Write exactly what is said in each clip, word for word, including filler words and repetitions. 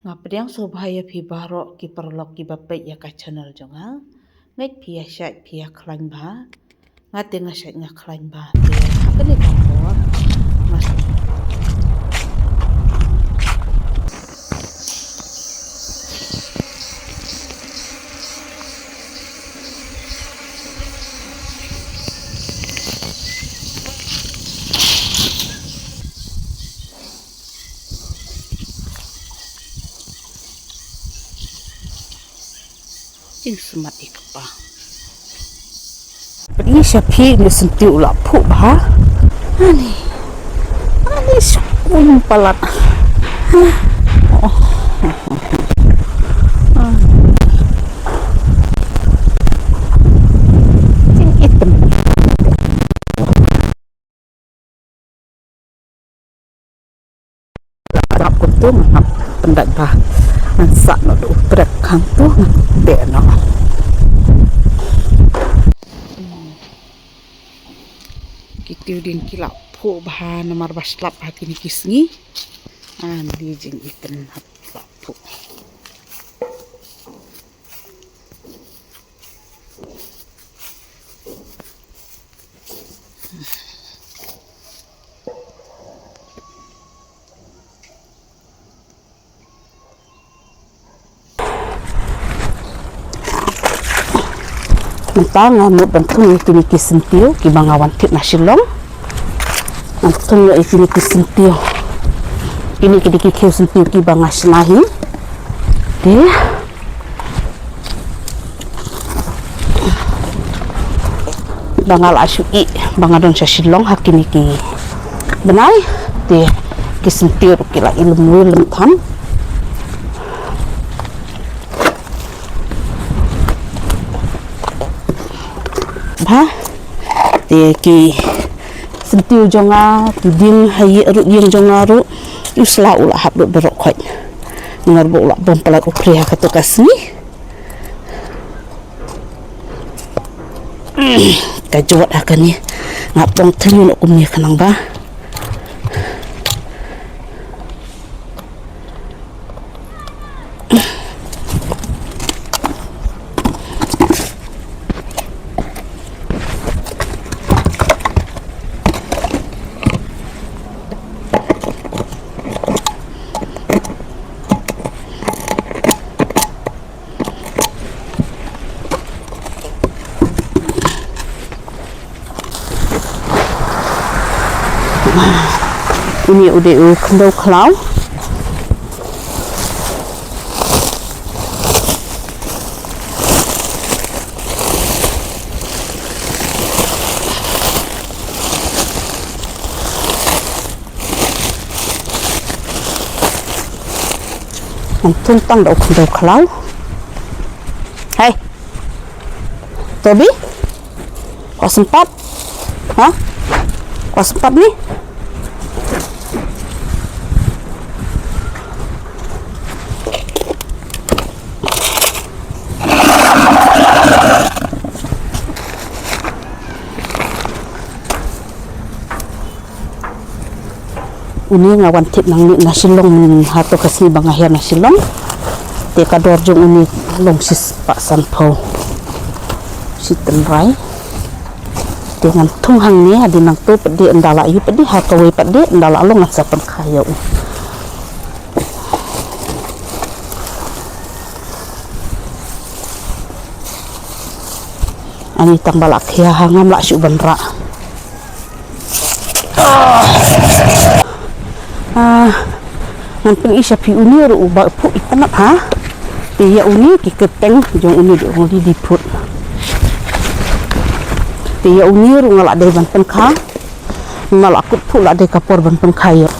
Nga pdiang sngewbha ïa phi baroh ki paralok kiba peit ïa ka channel jong nga. Ngeit phi ïa shait phi ïa khlaiñ bha. Nga te nga shait nga khlaiñ bha. Te ha kane ka por nga Jingsmat i kpa. Pynshai phi ne senti u la phuh bha. Ani. Ani sukun palat. Oh. Jing item. Rap kuntung ngam pyndat ba ngan sah noh da u prek khang tu ngan teh noh. Ki tiew dieng ki la phuh bha namar ba slap ha kine ki sngi. Ani jingitem hap la phuh. Mynta nga mut ban thung ïa kine ki syntiew kiba nga wan thied na Shillong. Ngan thung ïa kine ki syntiew. Kine ki dei ki khiew syntiew kiba nga shna hi. Te ba nga la shu ïeh ba nga don sha Shillong ha kine ki bnai. Te ki syntiew ruh ki la ïeh lem wei lem tham. Bha te ki syntiew jong nga, ki dieng ha ïing ruh, dieng jong nga ruh, u sla u la hap ruh baroh khoit. Namar ba u la bom palat u phri ha kato ka sngi. Ka jot ha kane. Nga pong thynnu noh kumne khnang ba. Une u dei u khyndew khlaw. Ngan thung tang da u khyndew khlaw. Hei. Toby. Kwah sympat? Ha? Kwah sympat ni? Une nga wan thied nangne na Shillong, mynta hato ka sngi ba nga hiar na Shillong. Te ka dor jong une long shispah sanphew. Shi tynrai. Te ngan thung hangne, hadien nangto pat de ynda la ïoh pat de, ha kawei pat de ynda la long ngan sa pynkha ïa u. Ani tang ba la khia ha ngam lah shuh ban rah. Ah, ngan pyni sha phi une ruh uba phuh itynnad ha. Te ïa une ki kyrteng jong une ruh ong dei dei phut. Te ïa une ruh nga la dei ban pynkha. Nga la kut phuh la dei ka por ban pynkha ïa.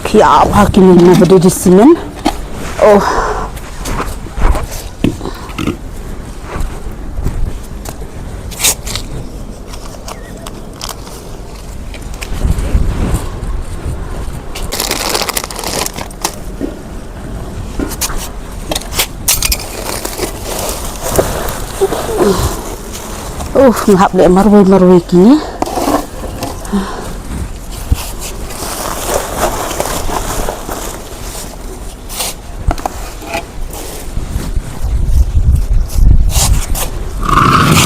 Khia ha kine na ba dei di simen. Oh. Uh, nga hap leh marwei marwei kine.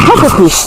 Hap leh.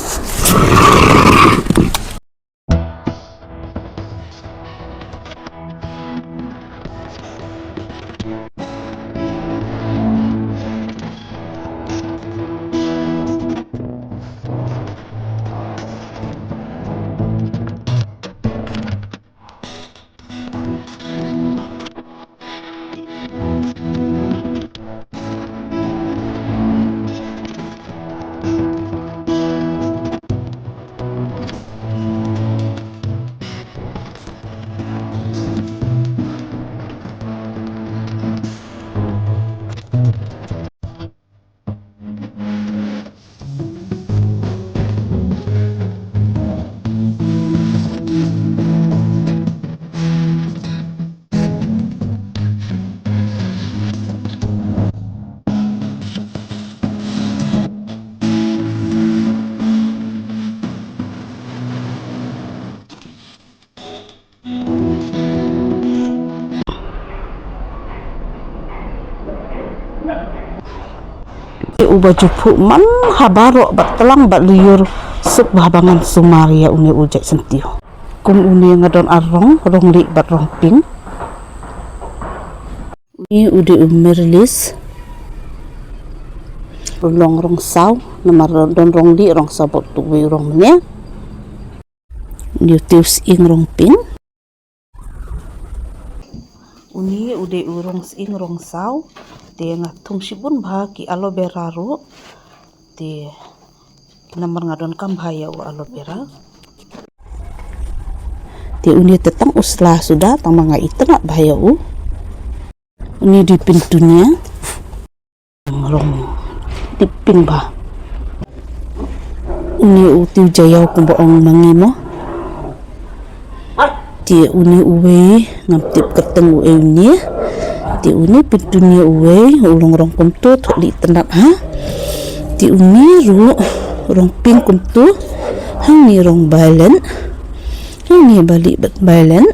Uba ju phuh man ha baroh bad tlang bad lyiur, suk bha ba ngan sumar ïa une u jait syntiew. Kum une nga don ar rong, rong lieh bad rong pink. Une u dei u Merlis. U long rong saw, namar don rong lieh, rong saw bad uwei u rong mynne. Une u tiew sying rong pink. Une u dei u rong sying rong saw. Te nga thung shibun bha ki aloe vera ruh. Te namar nga donkam bha ïa u aloe vera. Te une te tang u sla suda, tang ma nga itynnad bha ïa u. Une u dei petunia. Rong tip pink bha. Une u tiew jaïaw kumba ong ma ngi mo. Te une uwei ngam tip kyrteng uei une. Te une petunia uwei u long rong kumto, thoh lieh tynnad ha. Te une ruh rong pink kumto. Hangne rong violet. Hangne ba lieh bad violet.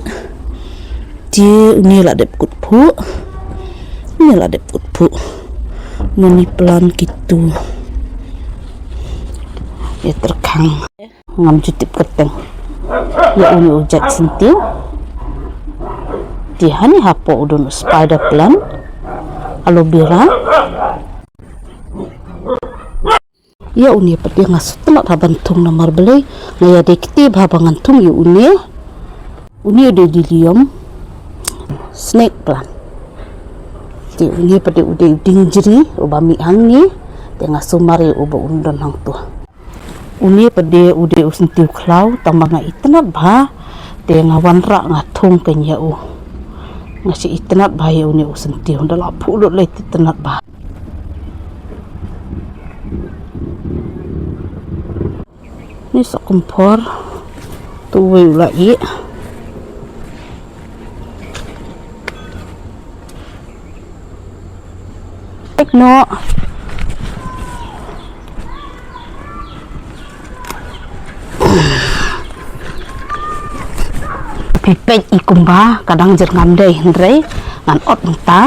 Te une la dep kut phuh. Une la dep kut phuh. Money plant kitu. Ïa tyrkhang. Ngam ju tip kyrteng ïa une u jait syntiew. Te hangne hapoh u don u spider plant, aloe vera. Ïa une pat nga sngewtynnad ha ban thung namar balei nga ïadei kti bha ba ngan thung ïa une. Une u dei lilium, snake plant. Te une pat u dei u dieng jri uba mih hangne. Te nga sumar ïa u ba un don hangto. Une pat u dei u syntiew khlaw, tang ba nga itynnad bha. Te nga wanrah nga thung kein ïa u. Nga shu itynnad bha ïa une u syntiew, da la phuh lut lei te itynnad bha. Une sohkymphor, tu uwei u la ih. Peit noh. Phi peit i kumba ka dang jyrngam dei, hynrei ngan ot mynta.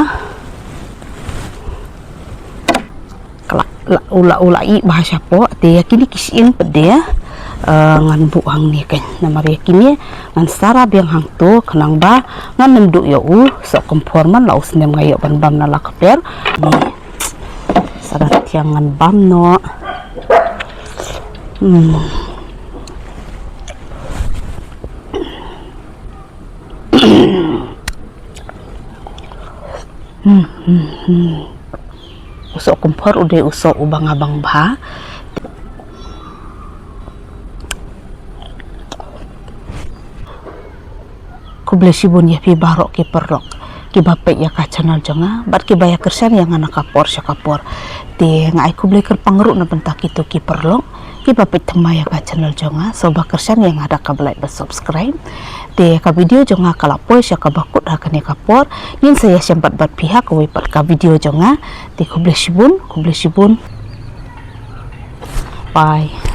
Ka la, la, u la, u la ih bha shapoh, te ïa kine ki shyieng pat de, eh, ngan buh hangne kein. Namar ïa kine ngan sara biang hangto khnang ba ngan ym duh ïa u sohkymphor man la u snem nga ïoh ban bam na la ka per. Ni. Sara thiang ngan bam noh. Hmm. Hmm, hmm, hmm. U sohkymphor u dei u soh uba nga bang bha. Khublei shibun ïa phi baroh ki paralok kiba peit ïa ka channel jong nga bad kiba ïa kyrshan ïa nga na ka por sha ka por. Te nga ai khublei kyrpang ruh na bynta kito ki paralok kiba peit thymmai ïa ka channel jong nga, sngewbha kyrshan ïa nga da kaba like bad subscribe. Te ka video jong nga ka la poi sha kaba kut ha kane ka por. Ngin sa ïashem bad bad phi ha kawei pat ka video jong nga. Te khublei shibun, khublei shibun. Bye.